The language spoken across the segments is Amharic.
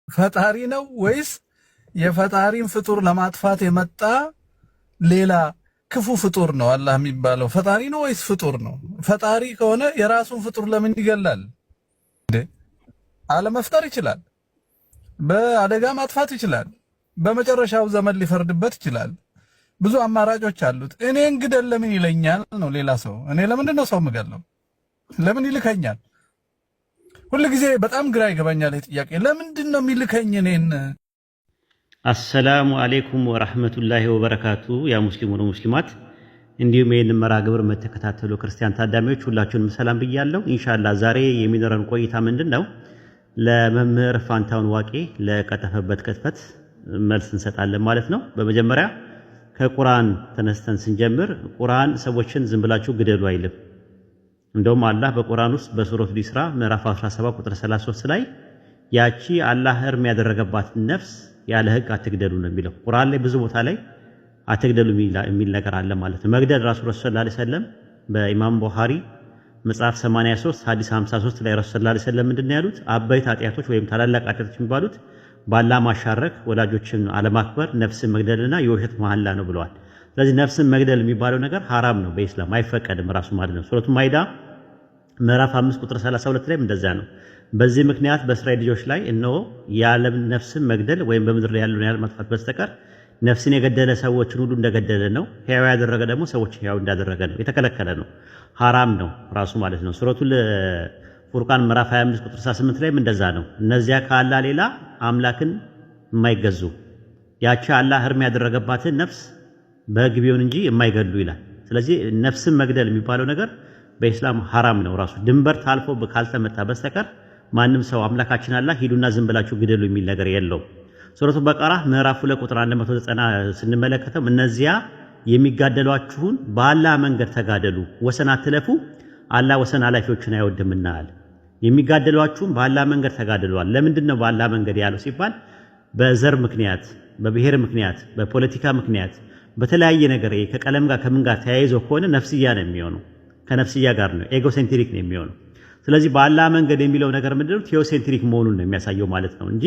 ፈጣሪ ነው ወይስ የፈጣሪን ፍጡር ለማጥፋት የመጣ ሌላ ክፉ ፍጡር ነው? አላህ የሚባለው ፈጣሪ ነው ወይስ ፍጡር ነው? ፈጣሪ ከሆነ የራሱን ፍጡር ለምን ይገላል እንዴ? አለመፍጠር ይችላል። በአደጋ ማጥፋት ይችላል። በመጨረሻው ዘመን ሊፈርድበት ይችላል። ብዙ አማራጮች አሉት። እኔን ግደል ለምን ይለኛል ነው ሌላ ሰው። እኔ ለምንድን ነው ሰው የምገለው? ለምን ይልከኛል? ሁል ጊዜ በጣም ግራ ይገባኛል ይህ ጥያቄ። ለምንድን ነው የሚልከኝ እኔን? السلام عليكم ورحمة الله وبركاته። يا مسلمون مسلمات፣ እንዲሁም ይህንን መርሃ ግብር የምትከታተሉ ክርስቲያን ታዳሚዎች ሁላችሁንም ሰላም ብያለሁ። ኢንሻአላህ ዛሬ የሚኖረን ቆይታ ምንድን ነው? ለመምህር ፋንታሁን ዋቄ ለቀጠፈበት ቅጥፈት መልስ እንሰጣለን ማለት ነው። በመጀመሪያ ከቁርአን ተነስተን ስንጀምር ቁርአን ሰዎችን ዝም ብላችሁ ግደሉ አይልም። እንደውም አላህ በቁርአን ውስጥ በሱረቱ ኢስራ ምዕራፍ 17 ቁጥር 33 ላይ ያቺ አላህ እርም ያደረገባት ነፍስ ያለ ሕግ አትግደሉ ነው የሚለው። ቁርአን ላይ ብዙ ቦታ ላይ አትግደሉ የሚል ነገር አለ ማለት ነው። መግደል ራሱ ረሱል صلى الله عليه وسلم በኢማም ቡኻሪ መጽሐፍ 83 ሐዲስ 53 ላይ ረሱል صلى الله عليه وسلم ምንድን ነው ያሉት? አበይት ኃጢአቶች ወይም ታላላቅ ኃጢአቶች የሚባሉት ባላህ ማሻረክ፣ ወላጆችን አለማክበር፣ ነፍስን መግደልና የውሸት መሐላ ነው ብለዋል። ስለዚህ ነፍስን መግደል የሚባለው ነገር ሐራም ነው፣ በኢስላም አይፈቀድም ራሱ ማለት ነው። ሱረቱ ማይዳ ምዕራፍ 5 ቁጥር 32 ላይም እንደዛ ነው። በዚህ ምክንያት በእስራኤል ልጆች ላይ እነሆ የዓለም ነፍስን መግደል ወይም በምድር ላይ ያለውን ያህል ማጥፋት በስተቀር ነፍስን የገደለ ሰዎችን ሁሉ እንደገደለ ነው። ሕያው ያደረገ ደግሞ ሰዎችን ሕያው እንዳደረገ ነው። የተከለከለ ነው፣ ሐራም ነው ራሱ ማለት ነው። ሱረቱል ፉርቃን ምዕራፍ 25 ቁጥር 68 ላይም እንደዛ ነው። እነዚያ ከአላህ ሌላ አምላክን የማይገዙ ያቺ አላህ እርም ያደረገባትን ነፍስ በሕግ ቢሆን እንጂ የማይገድሉ ይላል። ስለዚህ ነፍስን መግደል የሚባለው ነገር በኢስላም ሐራም ነው። ራሱ ድንበር ታልፎ ካልተመጣ በስተቀር ማንም ሰው አምላካችን አላህ ሂዱና ዝም ብላችሁ ግደሉ የሚል ነገር የለውም። ሱረቱ በቀራ ምዕራፍ 2 ቁጥር 190 ስንመለከተው እነዚያ የሚጋደሏችሁን በአላህ መንገድ ተጋደሉ፣ ወሰን አትለፉ፣ አላህ ወሰን አላፊዎችን አይወድምና አለ። የሚጋደሏችሁን በአላህ መንገድ ተጋደሏል። ለምንድን ነው በአላህ መንገድ ያለው ሲባል በዘር ምክንያት፣ በብሔር ምክንያት፣ በፖለቲካ ምክንያት፣ በተለያየ ነገር ከቀለም ጋር ከምን ጋር ተያይዞ ከሆነ ነፍስያ ነው የሚሆነው። ከነፍስያ ጋር ነው egocentric ነው የሚሆነው። ስለዚህ በአላህ መንገድ የሚለው ነገር ምንድነው? theocentric መሆኑን ነው የሚያሳየው ማለት ነው እንጂ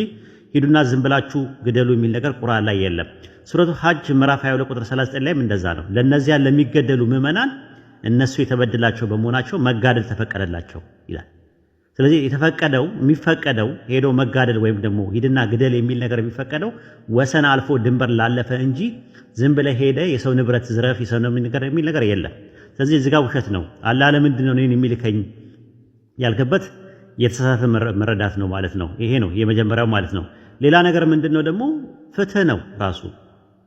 ሂዱና ዝም ብላችሁ ግደሉ የሚል ነገር ቁርአን ላይ የለም። ሱረቱ ሐጅ ምዕራፍ 22 ቁጥር 39 ላይም እንደዛ ነው። ለነዚያ ለሚገደሉ ምዕመናን እነሱ የተበደላቸው በመሆናቸው መጋደል ተፈቀደላቸው ይላል። ስለዚህ የተፈቀደው የሚፈቀደው ሄዶ መጋደል ወይም ደግሞ ሂድና ግደል የሚል ነገር የሚፈቀደው ወሰን አልፎ ድንበር ላለፈ እንጂ ዝም ብለህ ሄደ የሰው ንብረት ዝረፍ የሰው ነገር የሚል ነገር የለም። ስለዚህ እዚህ ጋር ውሸት ነው። አላህ ለምንድን ነው እኔን የሚልከኝ ያልከበት የተሳሳተ መረዳት ነው ማለት ነው። ይሄ ነው የመጀመሪያው ማለት ነው። ሌላ ነገር ምንድን ነው ደግሞ ፍትህ ነው ራሱ።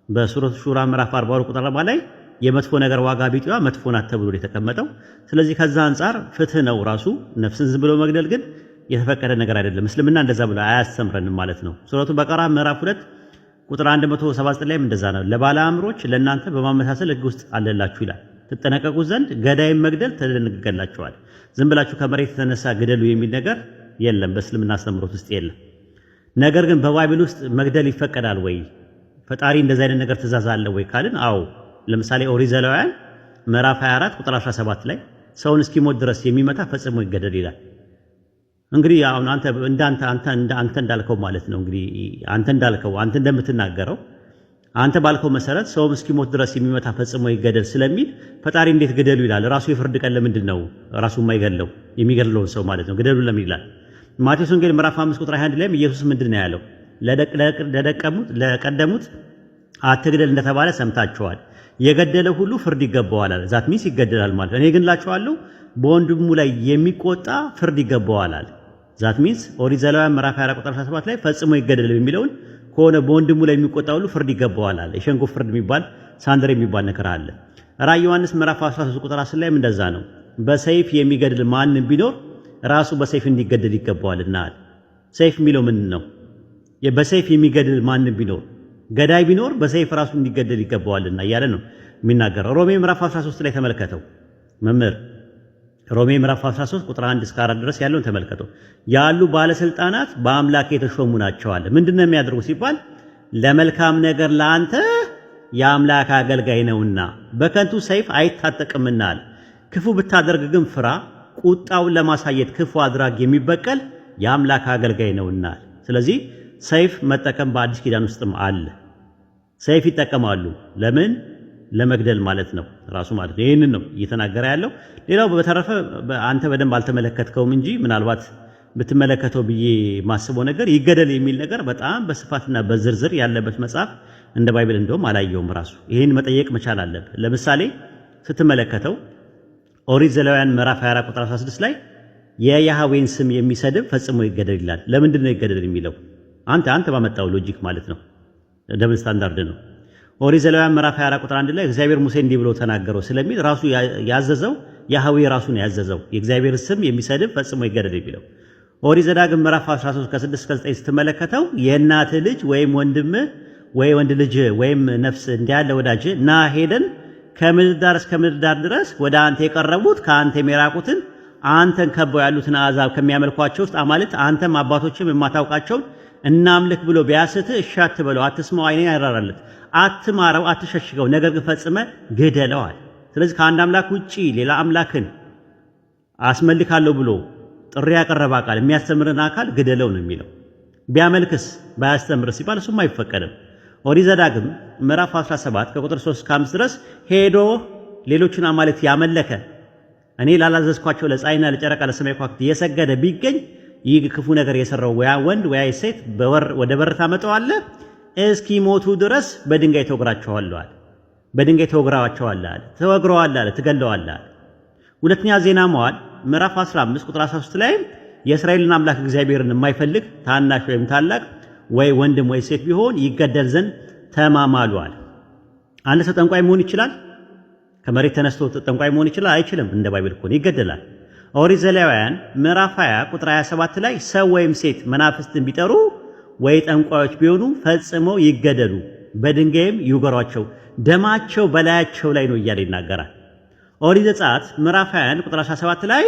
በሱረቱ ሹራ ምዕራፍ 40 ቁጥር 40 ላይ የመጥፎ ነገር ዋጋ ቢጤዋ መጥፎ ናት ተብሎ የተቀመጠው። ስለዚህ ከዛ አንጻር ፍትህ ነው ራሱ። ነፍስን ዝም ብሎ መግደል ግን የተፈቀደ ነገር አይደለም። እስልምና እንደዛ ብሎ አያስተምረንም ማለት ነው። ሱረቱ በቀራ ምዕራፍ 2 ቁጥር 179 ላይም እንደዛ ነው። ለባለ አእምሮች ለእናንተ በማመሳሰል ሕግ ውስጥ አለላችሁ ይላል። ትጠነቀቁ ዘንድ ገዳይን መግደል ተደንግገላችኋል። ዝም ብላችሁ ከመሬት የተነሳ ግደሉ የሚል ነገር የለም፣ በእስልምና አስተምሮት ውስጥ የለም። ነገር ግን በ Bible ውስጥ መግደል ይፈቀዳል ወይ? ፈጣሪ እንደዚህ አይነት ነገር ትእዛዝ አለ ወይ ካልን፣ አዎ። ለምሳሌ ኦሪት ዘሌዋውያን ምዕራፍ 24 ቁጥር 17 ላይ ሰውን እስኪሞት ድረስ የሚመታ ፈጽሞ ይገደል ይላል። እንግዲህ አሁን አንተ እንዳንተ አንተ አንተ እንዳልከው ማለት ነው። እንግዲህ አንተ እንዳልከው አንተ እንደምትናገረው አንተ ባልከው መሰረት ሰውም እስኪሞት ድረስ የሚመታ ፈጽሞ ይገደል ስለሚል ፈጣሪ እንዴት ግደሉ ይላል? ራሱ የፍርድ ቀን ለምንድን ነው ራሱ የማይገድለው የሚገድለውን ሰው ማለት ነው? ግደሉ ለምን ይላል? ማቴዎስ ወንጌል ምዕራፍ 5 ቁጥር 21 ላይም ኢየሱስ ምንድን ነው ያለው? ለደቀሙት ለቀደሙት አትግደል እንደተባለ ሰምታችኋል። የገደለ ሁሉ ፍርድ ይገባዋል አለ። That means ይገደላል ማለት። እኔ ግን እላችኋለሁ በወንድሙ ላይ የሚቆጣ ፍርድ ይገባዋል አለ። That means ኦሪት ዘሌዋውያን ምዕራፍ 24 ቁጥር 17 ላይ ፈጽሞ ይገደል የሚለውን ከሆነ በወንድሙ ላይ የሚቆጣ ሁሉ ፍርድ ይገባዋል አለ። የሸንጎ ፍርድ የሚባል ሳንድር የሚባል ነገር አለ። ራዕይ ዮሐንስ ምዕራፍ 13 ቁጥር 10 ላይም እንደዛ ነው። በሰይፍ የሚገድል ማንም ቢኖር ራሱ በሰይፍ እንዲገደል ይገባዋልና አለ። ሰይፍ የሚለው ምን ነው? በሰይፍ የሚገድል ማንም ቢኖር ገዳይ ቢኖር በሰይፍ ራሱ እንዲገደል ይገባዋልና እያለ ነው የሚናገረው። ሮሜ ምዕራፍ 13 ላይ ተመልከተው መምህር፣ ሮሜ ምዕራፍ 13 ቁጥር 1 እስከ 4 ድረስ ያለውን ተመልከተው። ያሉ ባለስልጣናት በአምላክ የተሾሙ ናቸው አለ። ምንድነው የሚያደርጉ ሲባል ለመልካም ነገር ለአንተ የአምላክ አገልጋይ ነውና በከንቱ ሰይፍ አይታጠቅምና አለ። ክፉ ብታደርግ ግን ፍራ፣ ቁጣውን ለማሳየት ክፉ አድራጊ የሚበቀል የአምላክ አገልጋይ ነውና አለ። ስለዚህ ሰይፍ መጠቀም በአዲስ ኪዳን ውስጥም አለ። ሰይፍ ይጠቀማሉ። ለምን? ለመግደል ማለት ነው፣ ራሱ ማለት ነው። ይህንን ነው እየተናገረ ያለው። ሌላው በተረፈ አንተ በደንብ አልተመለከትከውም እንጂ ምናልባት ብትመለከተው ብዬ ማስበው ነገር ይገደል የሚል ነገር በጣም በስፋትና በዝርዝር ያለበት መጽሐፍ እንደ Bible እንደውም አላየውም። ራሱ ይህን መጠየቅ መቻል አለብህ። ለምሳሌ ስትመለከተው ኦሪት ዘሌዋውያን ምዕራፍ 24 ቁጥር 16 ላይ የያህዌን ስም የሚሰድብ ፈጽሞ ይገደል ይላል። ለምንድን ነው ይገደል የሚለው? አንተ ባመጣው logic ማለት ነው። Double standard ነው። ኦሪት ዘሌዋውያን ምዕራፍ 24 ቁጥር 1 ላይ እግዚአብሔር ሙሴ እንዲህ ብሎ ተናገረው ስለሚል ራሱ ያዘዘው ያህዌ ራሱ ነው ያዘዘው የእግዚአብሔር ስም የሚሰድብ ፈጽሞ ይገደል የሚለው። ኦሪት ዘዳግም ምዕራፍ 13 ከ6 እስከ 9 ስትመለከተው የእናትህ ልጅ ወይም ወንድምህ ወይ ወንድ ልጅ ወይም ነፍስ እንዲያለ ወዳጅ ና ሄደን ከምድር ዳር እስከ ምድር ዳር ድረስ ወደ አንተ የቀረቡት ከአንተ የሚራቁትን አንተን ከበው ያሉትን አሕዛብ ከሚያመልኳቸው ውስጥ አማልክት አንተም አባቶችም የማታውቃቸውን እናምልክ ብሎ ቢያስትህ እሺ አትበለው፣ አትስማው፣ ዓይኔን አይራራለት፣ አትማረው፣ አትሸሽገው፣ ነገር ግን ፈጽመ ግደለዋል። ስለዚህ ከአንድ አምላክ ውጪ ሌላ አምላክን አስመልካለሁ ብሎ ጥሪ ያቀረበ አካል የሚያስተምርን አካል ግደለው ነው የሚለው። ቢያመልክስ ባያስተምር ሲባል እሱም አይፈቀድም። ኦሪት ዘዳግም ምዕራፍ 17 ከቁጥር 3 እስከ 5 ድረስ ሄዶ ሌሎችን አማልክት ያመለከ እኔ ላላዘዝኳቸው ለፀሐይና ለጨረቃ ለሰማይ ከዋክብት የሰገደ ቢገኝ ይህ ክፉ ነገር የሰራው ወያ ወንድ ወያ ሴት ወደ በር ታመጣዋለህ፣ እስኪሞቱ ድረስ በድንጋይ ተወግራቸዋለህ። በድንጋይ ተወግራቸዋለህ አለ። ተወግረዋለህ አለ፣ ትገለዋለህ አለ። ሁለተኛ ዜና መዋዕል ምዕራፍ 15 ቁጥር 13 ላይ የእስራኤልን አምላክ እግዚአብሔርን የማይፈልግ ታናሽ ወይም ታላቅ ወይ ወንድም ወይ ሴት ቢሆን ይገደል ዘንድ ተማማሉ አለ። አንድ ሰው ጠንቋይ መሆን ይችላል? ከመሬት ተነስቶ ጠንቋይ መሆን ይችላል? አይችልም። እንደ Bible ከሆነ ይገደላል። ኦሪት ዘሌዋውያን ምዕራፍ 20 ቁጥር 27 ላይ ሰው ወይም ሴት መናፍስትን ቢጠሩ ወይ ጠንቋዮች ቢሆኑ ፈጽመው ይገደሉ፣ በድንጋይም ይውገሯቸው፣ ደማቸው በላያቸው ላይ ነው እያለ ይናገራል። ኦሪት ዘጸአት ምዕራፍ 21 ቁጥር 17 ላይ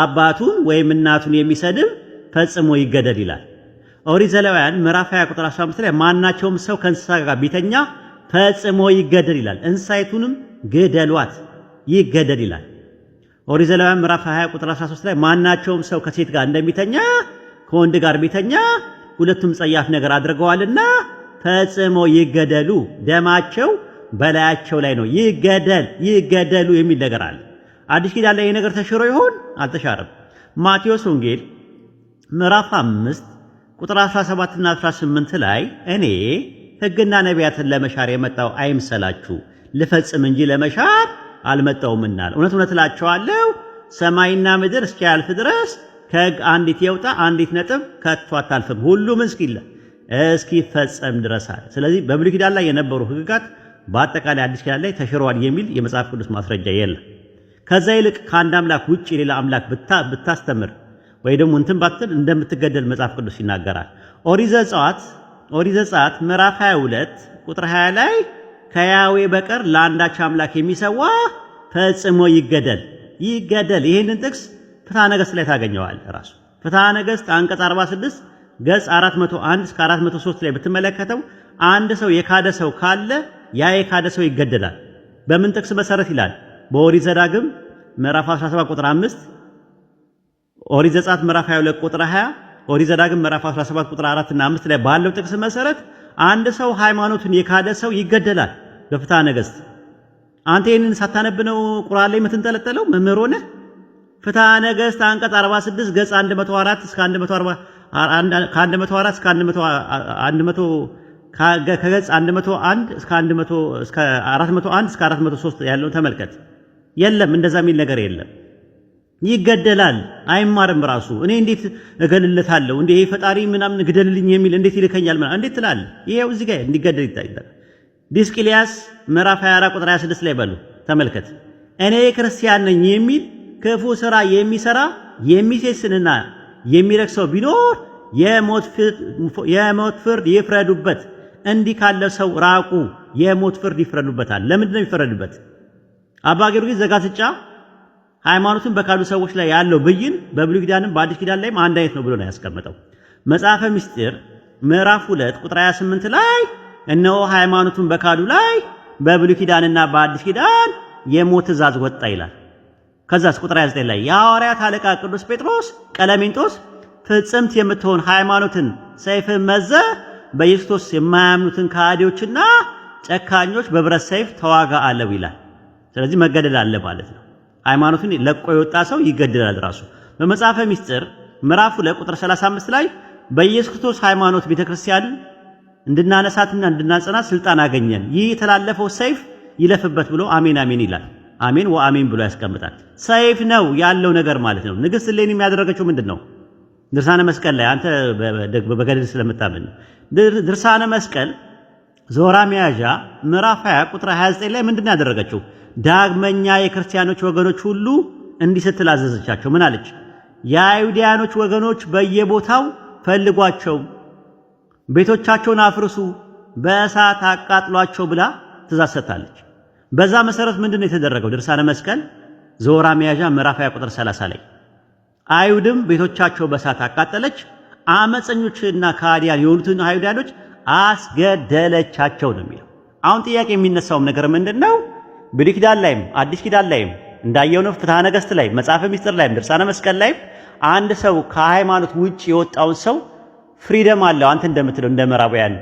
አባቱን ወይም እናቱን የሚሰድብ ፈጽሞ ይገደል ይላል። ኦሪት ዘሌዋውያን ምዕራፍ 20 ቁጥር 15 ላይ ማናቸውም ሰው ከእንስሳ ጋር ቢተኛ ፈጽሞ ይገደል ይላል። እንስሳይቱንም ግደሏት ይገደል ይላል። ኦሪት ዘሌዋውያን ምዕራፍ 20 ቁጥር 13 ላይ ማናቸውም ሰው ከሴት ጋር እንደሚተኛ ከወንድ ጋር ቢተኛ ሁለቱም ጸያፍ ነገር አድርገዋልና ፈጽሞ ይገደሉ፣ ደማቸው በላያቸው ላይ ነው፣ ይገደል ይገደሉ የሚል ነገር አለ። አዲስ ኪዳን ላይ ይህ ነገር ተሽሮ ይሆን? አልተሻረም። ማቴዎስ ወንጌል ምዕራፍ 5 ቁጥር 17 እና 18 ላይ እኔ ሕግና ነቢያትን ለመሻር የመጣው አይምሰላችሁ ልፈጽም እንጂ ለመሻር አልመጣውምና፣ እውነት እውነት እላችኋለሁ ሰማይና ምድር እስኪያልፍ ድረስ ከሕግ አንዲት የውጣ አንዲት ነጥብ ከቶ አታልፍም፣ ሁሉም እስኪፈጸም ድረስ አለ። ስለዚህ በብሉይ ኪዳን ላይ የነበሩ ሕግጋት በአጠቃላይ አዲስ ኪዳን ላይ ተሽረዋል የሚል የመጽሐፍ ቅዱስ ማስረጃ የለም። ከዛ ይልቅ ከአንድ አምላክ ውጭ ሌላ አምላክ ብታስተምር ወይ ደግሞ እንትን ባትል እንደምትገደል መጽሐፍ ቅዱስ ይናገራል። ኦሪት ዘጸአት ምዕራፍ 22 ቁጥር 20 ላይ ከያዌ በቀር ለአንዳች አምላክ የሚሰዋ ፈጽሞ ይገደል ይገደል። ይህንን ጥቅስ ፍትሐ ነገሥት ላይ ታገኘዋል። ራሱ ፍትሐ ነገሥት አንቀጽ 46 ገጽ 401 እስከ 403 ላይ ብትመለከተው አንድ ሰው የካደ ሰው ካለ ያ የካደ ሰው ይገደላል። በምን ጥቅስ መሰረት ይላል? በኦሪት ዘዳግም ምዕራፍ 17 ቁጥር 5፣ ኦሪት ዘጸአት ምዕራፍ 22 ቁጥር 20፣ ኦሪት ዘዳግም ምዕራፍ 17 ቁጥር 4 እና 5 ላይ ባለው ጥቅስ መሰረት አንድ ሰው ሃይማኖቱን የካደ ሰው ይገደላል በፍትሐ ነገሥት። አንተ ይህንን ሳታነብ ነው ቁርአን ላይ የምትንጠለጠለው መምህር ሆነህ? ፍትሐ ነገሥት አንቀጽ 46 ገጽ 104 እስከ 140፣ ከ104 እስከ 100፣ ከገጽ 101 እስከ 100 እስከ 401 እስከ 403 ያለውን ተመልከት። የለም፣ እንደዛ የሚል ነገር የለም። ይገደላል። አይማርም ራሱ። እኔ እንዴት እገልለታለሁ? እንዴ ይሄ ፈጣሪ ምናምን ግደልልኝ የሚል እንዴት ይልከኛል? ምናምን እንዴት ትላለህ? ይሄው እዚህ ጋር እንዲገደል ይታያል። ዲስቅልያስ ምዕራፍ 24 ቁጥር 26 ላይ በሉ ተመልከት። እኔ ክርስቲያን ነኝ የሚል ክፉ ስራ የሚሰራ የሚሴስንና የሚረክሰው ቢኖር የሞት ፍርድ ይፍረዱበት። እንዲህ ካለ ሰው ራቁ፣ የሞት ፍርድ ይፍረዱበታል። ለምንድን ነው የሚፈረድበት? አባ ጊዮርጊስ ዘጋስጫ ሃይማኖትን በካዱ ሰዎች ላይ ያለው ብይን በብሉይ ኪዳንም በአዲስ ኪዳን ላይም አንድ አይነት ነው ብሎ ነው ያስቀመጠው። መጽሐፈ ምስጢር ምዕራፍ 2 ቁጥር 28 ላይ እነሆ ሃይማኖቱን በካዱ ላይ በብሉይ ኪዳንና በአዲስ ኪዳን የሞት ትእዛዝ ወጣ ይላል። ከዛስ ቁጥር 29 ላይ የሐዋርያት አለቃ ቅዱስ ጴጥሮስ ቀለሜንጦስ ፍጽምት የምትሆን ሃይማኖትን ሰይፍ መዘህ በኢየሱስ ክርስቶስ የማያምኑትን ከሃዲዎችና ጨካኞች በብረት ሰይፍ ተዋጋ አለው ይላል። ስለዚህ መገደል አለ ማለት ነው። ሃይማኖትን ለቆ የወጣ ሰው ይገደላል ራሱ። በመጽሐፈ ሚስጥር ምዕራፍ 2 ቁጥር 35 ላይ በኢየሱስ ክርስቶስ ሃይማኖት ቤተክርስቲያንን እንድናነሳትና እንድናጸናት ስልጣን አገኘን፣ ይህ የተላለፈው ሰይፍ ይለፍበት ብሎ አሜን አሜን ይላል። አሜን ወአሜን ብሎ ያስቀምጣል። ሰይፍ ነው ያለው ነገር ማለት ነው። ንግስት እሌኒ የሚያደረገችው ምንድን ነው? ድርሳነ መስቀል ላይ አንተ በገድል ስለምታምን ድርሳነ መስቀል ዞራ መያዣ ምዕራፍ 20 ቁጥር 29 ላይ ምንድን ነው ያደረገችው? ዳግመኛ የክርስቲያኖች ወገኖች ሁሉ እንዲህ ስትል አዘዘቻቸው። ምን አለች? የአይሁዳያኖች ወገኖች በየቦታው ፈልጓቸው፣ ቤቶቻቸውን አፍርሱ፣ በእሳት አቃጥሏቸው ብላ ትእዛዝ ሰጥታለች። በዛ መሰረት ምንድን ነው የተደረገው? ድርሳነ መስቀል ዘወራ መያዣ ምዕራፍ 20 ቁጥር 30 ላይ አይሁድም ቤቶቻቸው በእሳት አቃጠለች፣ አመፀኞችና ከሃዲያን የሆኑትን አይሁዳኖች አስገደለቻቸው ነው የሚለው። አሁን ጥያቄ የሚነሳውም ነገር ምንድን ነው? ብሉይ ኪዳን ላይም አዲስ ኪዳን ላይም እንዳየው ነው፣ ፍትሐ ነገሥት ላይ፣ መጽሐፈ ሚስጥር ላይም ድርሳነ መስቀል ላይም አንድ ሰው ከሃይማኖት ውጭ የወጣውን ሰው freedom አለው። አንተ እንደምትለው እንደ ምዕራባውያን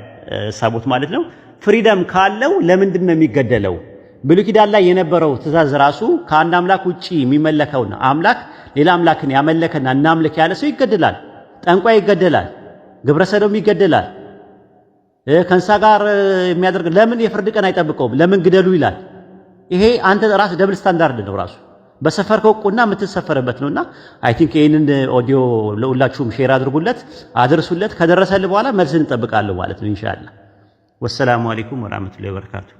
ሳቦት ማለት ነው። Freedom ካለው ለምንድን ነው የሚገደለው? ብሉይ ኪዳን ላይ የነበረው ትእዛዝ ራሱ ከአንድ አምላክ ውጪ የሚመለከውን አምላክ ሌላ አምላክን ያመለከና እናምልክ ያለ ሰው ይገደላል። ጠንቋይ ይገደላል። ግብረሰዶም ይገደላል። ከእንስሳ ጋር የሚያደርግ ለምን የፍርድ ቀን አይጠብቀውም? ለምን ግደሉ ይላል? ይሄ አንተ ራስ double standard ነው ራሱ በሰፈርከው ቁና የምትሰፈርበት ነውና I think ይሄንን ኦዲዮ ለሁላችሁም share አድርጉለት፣ አድርሱለት። ከደረሰልህ በኋላ መልስ እንጠብቃለሁ ማለት ነው ኢንሻአላህ። والسلام عليكم ورحمة الله وبركاته።